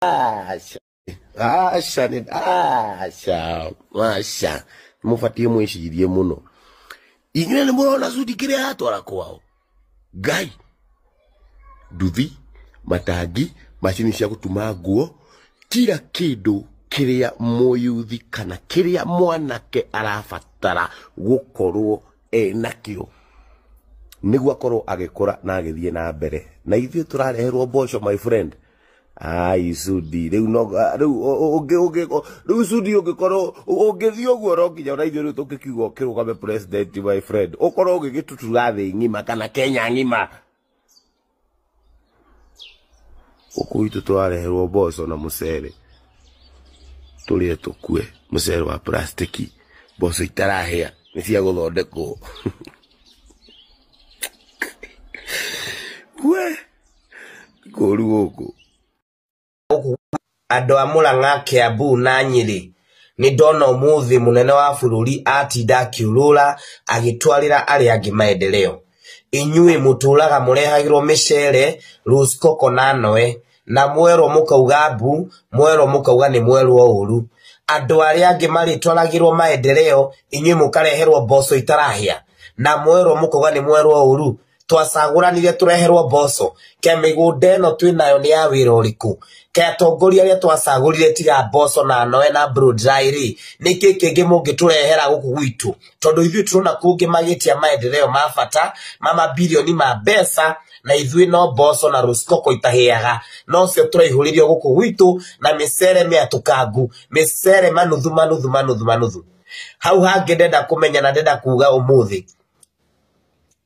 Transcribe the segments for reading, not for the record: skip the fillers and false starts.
Aca aca nĩ aca aca mũbatiĩ mwĩcirie mũno. Inyuĩ nĩ mũrona Sudi kĩrĩa aratwara kwao? Ngai, nduthi, matangi, macini cia gũtuma nguo, kila kĩndũ kĩrĩa mũyuthi kana kĩrĩa mwanake arabatara gũkorwo enakĩo nĩguo akorwo agĩkũra na agĩthiĩ na mbere. Na ithuĩ tũrareherwo mboco, my friend. Ai, Sudi, rĩu no rĩu ũngĩ ũngĩ rĩu Sudi ũngĩkorwo ũngĩthiĩ ũguo no nginya ona ithuĩ rĩu tũngĩkiuga ũkĩrũgame president, my friend, ũkorwo ũgĩgĩtutura thĩ ng'ima kana Kenya ng'ima. Gũkũ gwitũ tũrareherwo mboco na mũcere tũrĩe tũkue, mũcere wa plastiki, mboco itarahĩa nĩ cia gũthondekwo. We kũru gũkũ. Andũ a Murang'a, Kiambu na Nyĩrĩ nĩ ndona ũmũthĩ mũnene wa bũrũri atinda akĩũrũra agĩtwarĩra arĩa angĩ maendeleo. Inyuĩ mũtũraga mũrehagĩrwo mĩcere, rosecoco na noe, na mwerwo mũkauga mbu, mwerwo mũkauga nĩ mwerwo ũru. Andũ arĩa angĩ marĩtwaragĩrwo maendeleo, inyuĩ mũkareherwo mboco itarahĩa, na mwerwo mũkauga nĩ mwerwo ũru. Twacagũranire tũreherwo mboco, ke mĩgũnda ĩno twĩnayo nĩ ya wĩra ũrĩkũ? Ke atongoria arĩa twacagũrire tiga mboco na noe na blow dry rĩ, nĩkĩ kĩngĩ mũngĩtũrehera gũkũ gwitũ? Tondũ ithuĩ tũrona kũngĩ magĩtia maendeleo ma bata ma mabirioni ma mbeca, na ithuĩ no mboco na rosecoco itahĩaga, nocio tũraihũrĩrio gũkũ gwitũ na mĩcere mĩatũkangu, mĩcere manuthu manuthu manuthu manuthu. Hau hangĩ ndenda kũmenya na ndenda kuga ũmũthĩ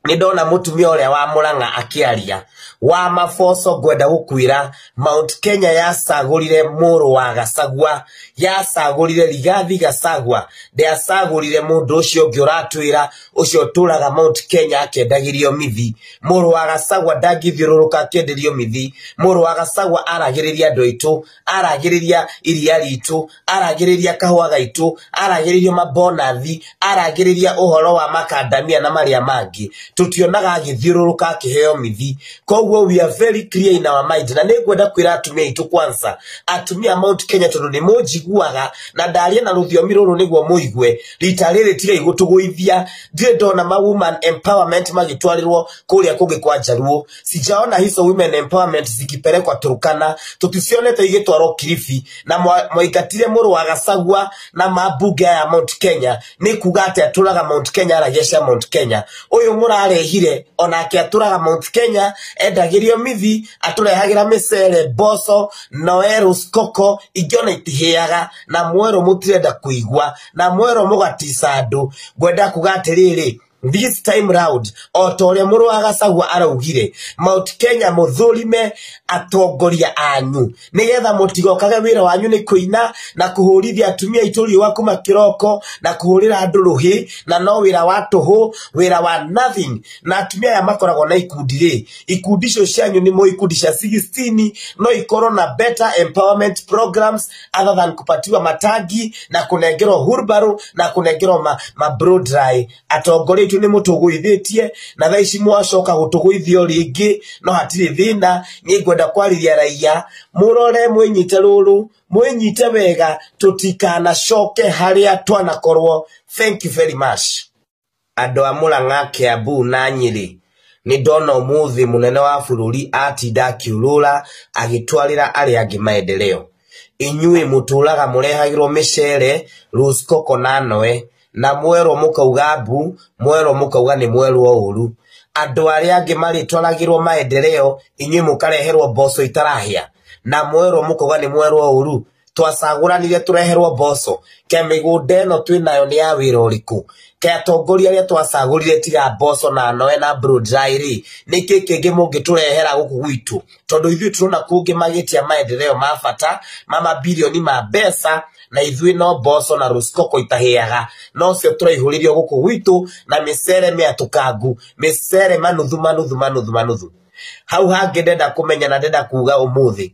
nĩ ndona mũtumia ũrĩa wa Murang'a akĩaria wa maboco. Ngwenda gũkwĩra Mount Kenya yacagũrire mũrũ wa Gachagua, yacagũrire Rigathi Gachagua, ndĩacagũrire mũndũ ũcio ũngĩ ũratwĩra ũcio ũtũraga Mount Kenya akĩendagĩrio mithi. Mũrũ wa Gachagua ndangĩthiũrũrũka akĩenderio mithi. Mũrũ wa Gachagua aragĩrĩria andũ aitũ, aragĩrĩria iria ritũ, aragĩrĩria kahũa gaitũ, aragĩrĩria mabonathi, aragĩrĩria ũhoro wa makandamia na marĩa mangĩ. Tũtionaga agĩthiũrũrũka akĩheo mithi. Koguo we are very clear in our mind, na nĩngwenda kwĩra atumia aitũ, kwanza atumia a Mount Kenya, tondũ nĩ mũnjiguaga na ndaria na rũthiomi rũrũ nĩguo mũigue. Rita rĩrĩ tigai gũtũgũithia. Ndirĩ ndona ma woman empowerment magĩtwarĩrwo kũrĩa kũngĩ kwa Njaruo. Sijaona hizo women empowerment zikipelekwa Turkana, tũticionete igĩtwarwo Kilifi, na mwaingatire mũrũ wa Gachagua na mambunge aya Mount Kenya. Nĩ kuga atĩ atũraga Mount Kenya, aragia cia Mount Kenya. Ũyũ mũrarehire onake atũraga Mount Kenya, endagĩrio mithi, atũrehagĩra mĩcere, mboco, noe, rosecoco ingĩ ona itihĩaga, na mwerũ mũtirenda kũigua, na mwerũ mũgatica andũ. Ngwenda kuga atĩrĩrĩ, this time round, o ta ũrĩa mũrũ wa Gachagua araugire, Mount Kenya mũthũrime atongoria anyu nĩgetha mũtigokage wĩra wanyu nĩ kũina na kũhũrithia atumia aitũ riũa kuma kĩroko na kũhũrĩra andũ rũhĩ, na no wĩra wa tũhũ, wĩra wa nothing. Na atumia aya makoragwo na ikundi rĩ, ikundi icio cianyu nĩ mo ikundi cia 16 no ikorwo na better empowerment programs other than kupatiwa matangi na kũnengerwo hurbaru na kũnengerwo ma blow dry. Atongoria aitũ nĩ mũtũgũithĩtie, na thaa ici mwacoka gũtũgũithio rĩngĩ, no hatirĩ thĩna. Niĩ ngwenda kwarĩria raia, mũrore, mwĩnyite rũrũ, mwĩnyite wega, tũtikanacoke harĩa twanakorwo. Thank you very much. Andũ a Murang'a, Kiambu na Nyĩrĩ nĩ ndona ũmũthĩ mũnene wa bũrũri atinda akĩũrũra agĩtwarĩra arĩa angĩ maendeleo. Inyuĩ mũtũraga mũrehagĩrwo mĩcere, rosecoco na noe, na mwerwo mũkauga mbu, mwerwo mũkauga nĩ mwerwo ũru. Andũ arĩa angĩ marĩtwaragĩrwo maendeleo, inyuĩ mũkareherwo mboco itarahĩa, na mwerwo mũkauga nĩ mwerwo ũru. Twacagũranire tũreherwo mboco, ke mĩgũnda ĩno twĩnayo nĩ ya wĩra ũrĩkũ? Ke atongoria arĩa twacagũrire tiga mboco na noe na blow dry rĩ, nĩkĩ kĩngĩ mũngĩtũrehera gũkũ gwitũ? Tondũ ithuĩ tũrona kũngĩ magĩtia maendeleo ma bata ma mabirioni ma mbeca, na ithuĩ no mboco na rosecoco itahĩaga, nocio tũraihũrĩrio gũkũ gwitũ na mĩcere mĩatũkangu, mĩcere manuthu manuthu manuthu manuthu. Hau hangĩ ndenda kũmenya na ndenda kuga ũmũthĩ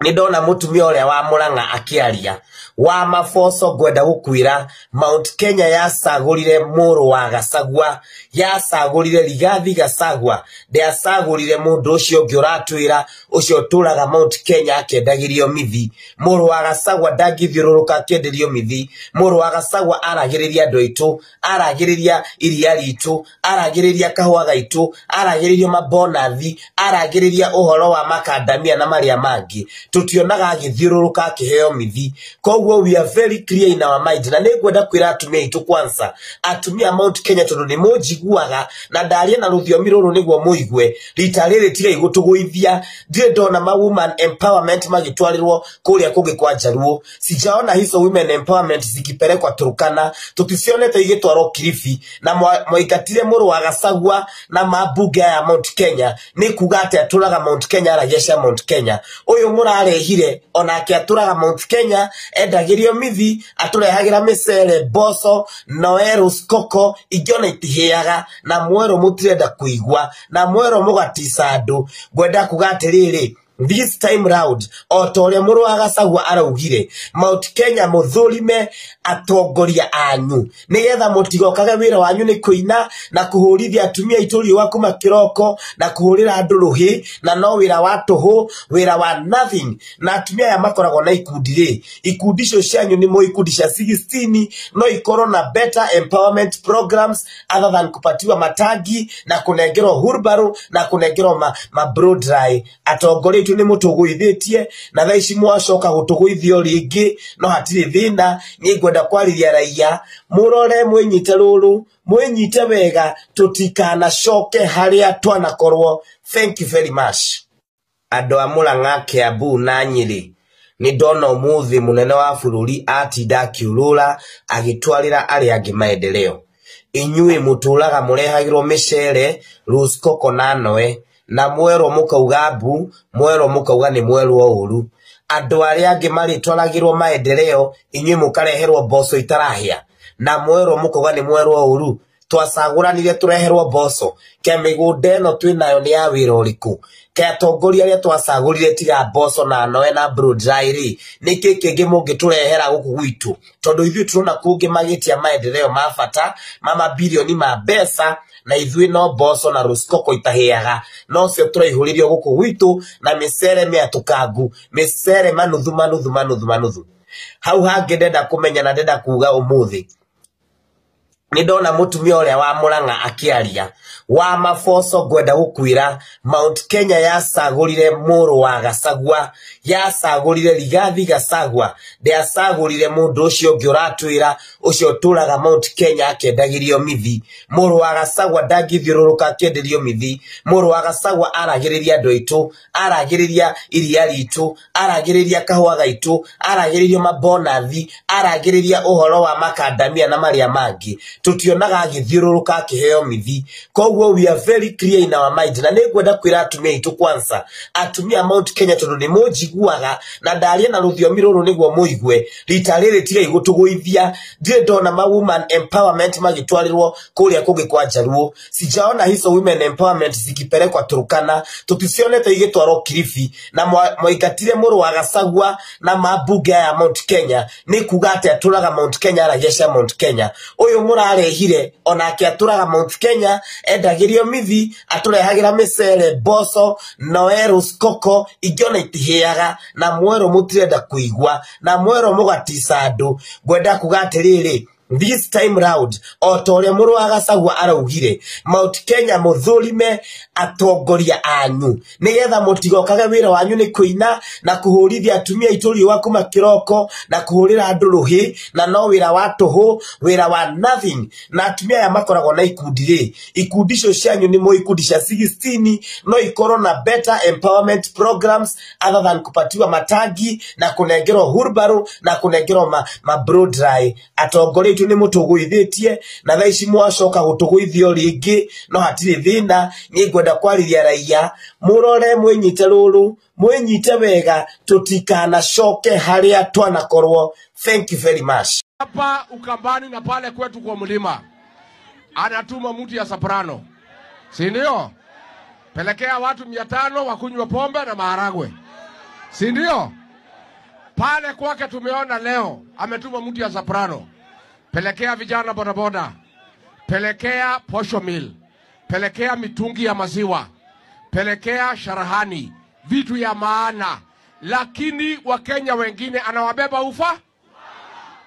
Nĩ ndona mũtumia ũrĩa wa Murang'a akĩaria wa maboco, ngwenda gũkwĩra Mount Kenya yacagũrire mũrũ wa Gachagua, yacagũrire Rigathi Gachagua, ndĩacagũrire mũndũ ũcio ũngĩ ũratwĩra ũcio ũtũraga Mount Kenya akĩendagĩrio mithi. Mũrũ wa Gachagua ndangĩthiũrũrũka akĩenderio mithi. Mũrũ wa Gachagua aragĩrĩria andũ aitũ, aragĩrĩria iria ritũ, aragĩrĩria kahũa gaitũ, aragĩrĩria mabonathi, aragĩrĩria ũhoro wa makandamia na marĩa mangĩ. Tutionaga agĩthiũrũrũka akĩheo mithi. Koguo we are very clear in our mind, na nĩngwenda kwĩra atumia aitũ kwanza, atumia Mount Kenya, tondũ nĩ mũnjiguaga na ndaria na rũthiomi rũrũ nĩguo mũigue. Rita rĩrĩ tigai gũtũgũithia. Ndirĩ ndona ma woman empowerment magĩtwarĩrwo kũrĩa kũngĩ kwa Njaruo. Sijaona hizo women empowerment zikipelekwa Turkana, tũticionete igĩtwarwo Kilifi, na mwaingatire mũrũ wa Gachagua na mambunge aya Mount Kenya. Nĩ kuga atĩ atũraga Mount Kenya, aragia cia Mount Kenya. Ũyũ mũrarehire onake atũraga Mount Kenya, endagĩrio mithi, atũrehagĩra mĩcere, mboco, noero, skoko, ingĩ ona itihĩaga, na mwerũ mũtirenda kũigua, na mwerũ mũgatica andũ. Ngwenda kuga atĩrĩrĩ, this time round, o ta ũrĩa mũrũ wa Gachagua araugire, Mount Kenya mũthũrime atongoria anyu nĩgetha mũtigokage wĩra wanyu nĩ kũina na kũhũrithia atumia aitũ riũa kuma kĩroko na kũhũrĩra andũ rũhĩ, na no wĩra wa tũhũ, wĩra wa nothing. Na atumia aya makoragwo na ikundi rĩ, ikundi icio cianyu nĩ ikundi cia 16, no ikorwo na better empowerment programs other than kupatiwa matangi na kũnengerwo hurbaru na kũnengerwo ma blow dry. Atongoria aitũ nĩ mũtũgũithĩtie, na thaa ici mwacoka gũtũgũithio rĩngĩ, no hatirĩ thĩna. Niĩ ngwenda kwarĩria raia, mũrore, mwĩnyite rũrũ, mwĩnyite wega, tũtikanacoke harĩa twanakorwo. Thank you very much. Andũ a Murang'a, Kiambu na Nyĩrĩ, nĩ ndona ũmũthĩ mũnene wa bũrũri atinda akĩũrũra agĩtwarĩra arĩa angĩ maendeleo. Inyuĩ mũtũraga mũrehagĩrwo mĩcere, rosecoco na noe, na mwerwo mũkauga mbu, mwerwo mũkauga nĩ mwerwo ũru. Andũ arĩa angĩ marĩtwaragĩrwo maendeleo, inyuĩ mũkareherwo mboco itarahĩa, na mwerwo mũkauga nĩ mwerwo ũru. Twacagũranire tũreherwo mboco, ke mĩgũnda ĩno twĩnayo nĩ ya wĩra ũrĩkũ? Ke atongoria arĩa twacagũrire tiga mboco na noe na blow dry rĩ, nĩkĩ kĩngĩ mũngĩtũrehera gũkũ gwitũ? Tondũ ithuĩ tũrona kũngĩ magĩtia maendeleo ma bata ma mabirioni ma mbeca, na ithuĩ no mboco na rosecoco itahĩaga, no cio tũraihũrĩrio gũkũ gwitũ na mĩcere mĩatũkangu, mĩcere manuthu manuthu manuthu manuthu. Hau hangĩ ndenda kũmenya na ndenda kuga ũmũthĩ, nĩ ndona mũtumia ũrĩa wa Murang'a akĩaria wa maboco, ngwenda gũkwĩra Mount Kenya yacagũrire mũrũ wa Gachagua, yacagũrire Rigathi Gachagua, ndĩacagũrire mũndũ ũcio ũngĩ ũratwĩra ũcio ũtũraga Mount Kenya akĩendagĩrio mithi. Mũrũ wa Gachagua ndangĩthiũrũrũka akĩenderio mithi. Mũrũ wa Gachagua aragĩrĩria andũ aitũ, aragĩrĩria iria ritũ, aragĩrĩria kahũa gaitũ, aragĩrĩria mabonathi, aragĩrĩria ũhoro wa makandamia na marĩa mangĩ. Tũtionaga agĩthiũrũrũka akĩheo mithi. Koguo we are very clear in our mind, na nĩngwenda kwĩra atumia aitũ kwanza, atumia Mount Kenya, tondũ nĩ mũnjiguaga na ndaria na rũthiomi rũrũ nĩguo mũigue. Rita rĩrĩ tigai gũtũgũithia. Ndirĩ ndona ma woman empowerment magĩtwarĩrwo kũrĩa kũngĩ kwa Njaruo. Sijaona hizo women empowerment zikipelekwa Turkana, tũticionete igĩtwarwo Kilifi, na mwaingatire mũrũ wa Gachagua na mambunge aya Mount Kenya. Nĩ kuga atĩ atũraga Mount Kenya, aragia cia Mount Kenya. Ũyũ mũrarehire onake atũraga Mount Kenya, endagĩrio mithi, atũrehagĩra mĩcere, mboco, noe, rosecoco, ingĩ ona itihĩaga, na mwerũ mũtirenda kũigua, na mwerũ mũgatica andũ. Ngwenda kuga atĩrĩrĩ, this time round, o ta ũrĩa mũrũ wa Gachagua araugire, Mount Kenya mũthũrime atongoria anyu nĩgetha mũtigokage wĩra wanyu nĩ kũina na kũhũrithia atumia aitũ riũa kuma kĩroko na kũhũrĩra andũ rũhĩ, na no wĩra wa tũhũ, wĩra wa nothing. Na atumia aya makoragwo na ikundi rĩ, ikundi icio cianyu nĩ ikundi cia 16, no ikorwo na better empowerment programs other than kupatiwa matangi na kũnengerwo hurbaru na kũnengerwo ma blow dry. Atongoria aitũ nĩ mũtũgũithĩtie, na thaa ici mwacoka gũtũgũithio rĩngĩ, no hatirĩ thĩna. Niĩ ngwenda kwarĩria raia, mũrore, mwĩnyite rũrũ, mwĩnyite wega, tũtikanacoke harĩa twanakorwo. Thank you very much. Hapa Ukambani na pale kwetu kwa mlima anatuma mtu ya soprano, si ndio? Pelekea watu 500 wakunywa pombe na maharagwe, si ndio? Pale kwake tumeona leo ametuma mtu ya soprano, pelekea vijana bodaboda, pelekea posho mill, pelekea mitungi ya maziwa, pelekea sharahani, vitu ya maana. Lakini Wakenya wengine anawabeba ufa.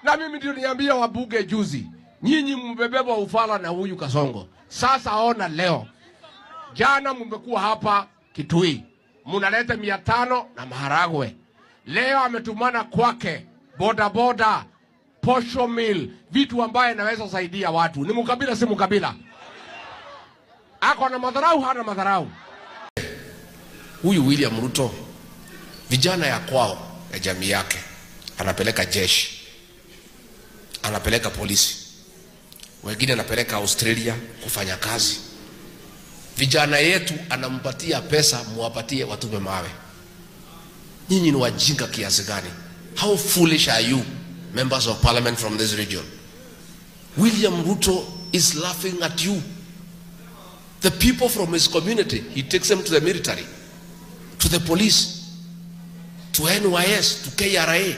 Na mimi ndio niambia wabunge juzi, nyinyi mmebeba ufala na huyu Kasongo. Sasa ona leo, jana mmekuwa hapa Kitui munaleta 500 na maharagwe. Leo ametumana kwake bodaboda, posho mill, vitu ambaye naweza saidia watu. Ni mkabila si mkabila? Ako na madharau, hana madharau? Huyu William Ruto, vijana ya kwao ya jamii yake anapeleka jeshi, anapeleka polisi, wengine anapeleka Australia kufanya kazi. Vijana yetu anampatia pesa, muwapatie watume mawe. Nyinyi ni wajinga kiasi gani? How foolish are you, members of parliament from this region? William Ruto is laughing at you. The people from his community, he takes them to the military, to the police, to NYS, to KRA.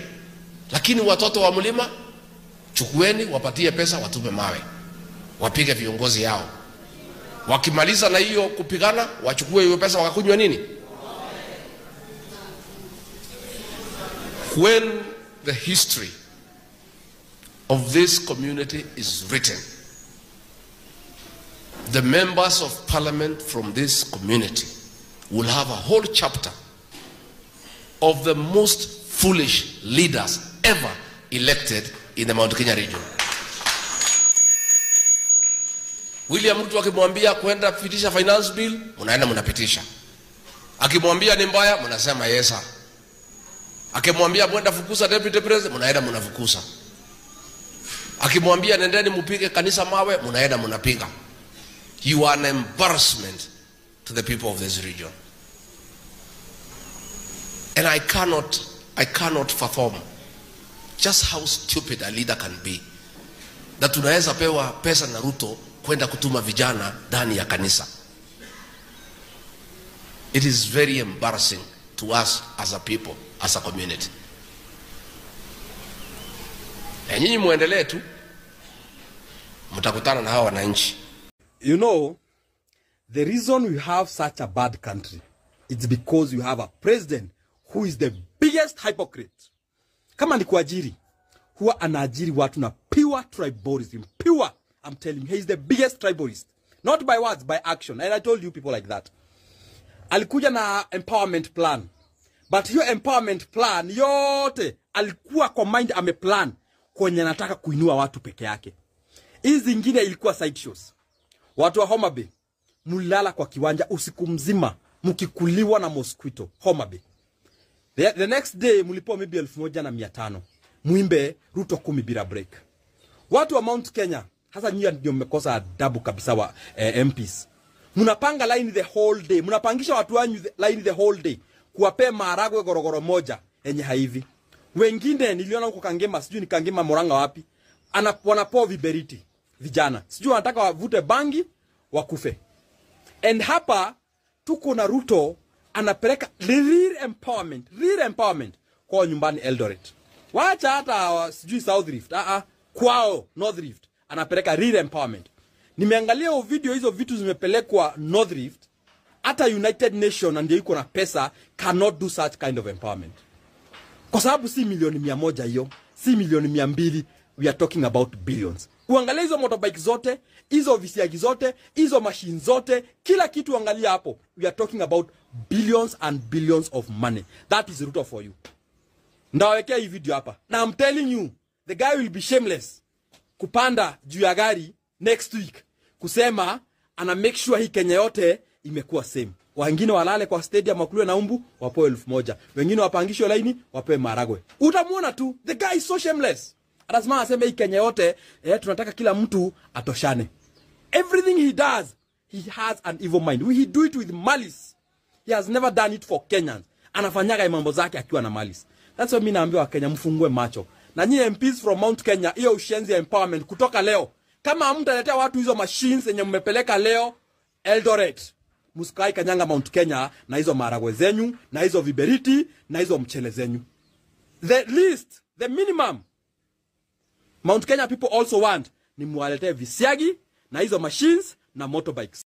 Lakini watoto wa mlima, chukueni, wapatie pesa, watume mawe, wapige viongozi yao. Wakimaliza na hiyo kupigana, wachukue hiyo pesa wakakunywa nini? When the history of this community is written, the members of parliament from this community will have a whole chapter of the most foolish leaders ever elected in the Mount Kenya region. William Ruto akimwambia kwenda kupitisha finance bill, mnaenda mnapitisha. Akimwambia ni mbaya, mnasema yes sir. Akimwambia kwenda fukuza deputy president, mnaenda mnafukuza. Akimwambia nendeni mpige kanisa mawe, mnaenda mnapiga. You are an embarrassment to the people of this region. And I cannot fathom just how stupid a leader can be. That tunaweza pewa pesa na Ruto kwenda kutuma vijana ndani ya kanisa. It is very embarrassing to us as a people, as a community. Na nyinyi muendelee tu, mtakutana na hawa wananchi. You know, the reason we have such a bad country, it's because you have a president who is the biggest hypocrite. Kama ni kuajiri, huwa anaajiri watu na pure tribalism. Pure, I'm telling you, he is the biggest tribalist. Not by words, by action. And I told you people like that. Alikuja na empowerment plan. But hiyo empowerment plan yote alikuwa kwa mind ameplan kwenye anataka kuinua watu peke yake. Hizi zingine ilikuwa side shows. Watu wa Homa Bay mulala kwa kiwanja usiku mzima mkikuliwa na mosquito. Homa Bay. The next day mlipewa maybe 1500. Muimbe Ruto 10 bila break. Watu wa Mount Kenya, hasa nyinyi ndio mmekosa adabu kabisa wa MPs. Mnapanga line the whole day. Mnapangisha watu wanyu line the whole day. Kuwapea maharagwe gorogoro moja yenye haivi. Wengine niliona huko Kangema, sijui ni Kangema Murang'a wapi, wanapoa viberiti vijana. Sijui wanataka wavute bangi wakufe. And hapa tuko na Ruto anapeleka real empowerment kwa nyumbani Eldoret. Wacha hata sijui South Rift, kwao North Rift anapeleka real empowerment. Nimeangalia video hizo vitu zimepelekwa North Rift. Hata United Nation ndio iko na pesa cannot do such kind of empowerment. Kwa sababu si milioni 100 hiyo, si milioni 200, we are talking about billions. Uangalie hizo motorbike zote, hizo visiagi zote, hizo machine zote, kila kitu angalia hapo. We are talking about billions and billions of money. That is Ruto for you. Ndawekea hii video hapa. Na I'm telling you, the guy will be shameless kupanda juu ya gari next week kusema ana make sure hii Kenya yote imekuwa same. Wengine walale kwa stadium wakuliwe na umbu, wapewe 1000. Wengine wapangishwe laini, wapewe maragwe. Utamuona tu, the guy is so shameless. Atasimama aseme hii Kenya yote, tunataka kila mtu atoshane. Everything he does, he has an evil mind. He do it with malice. He has never done it for Kenyans. Anafanyaga mambo zake akiwa na malice. That's why mimi naambia wa Kenya mfungue macho. Na nyinyi MPs from Mount Kenya, hiyo ushenzi ya empowerment kutoka leo. Kama hamtaletea watu hizo machines yenye mmepeleka leo Eldoret, Msikai kanyanga Mount Kenya na hizo maharagwe zenyu na hizo viberiti na hizo mchele zenyu. The least, the minimum Mount Kenya people also want ni muwaletee visiagi na hizo machines na motorbikes.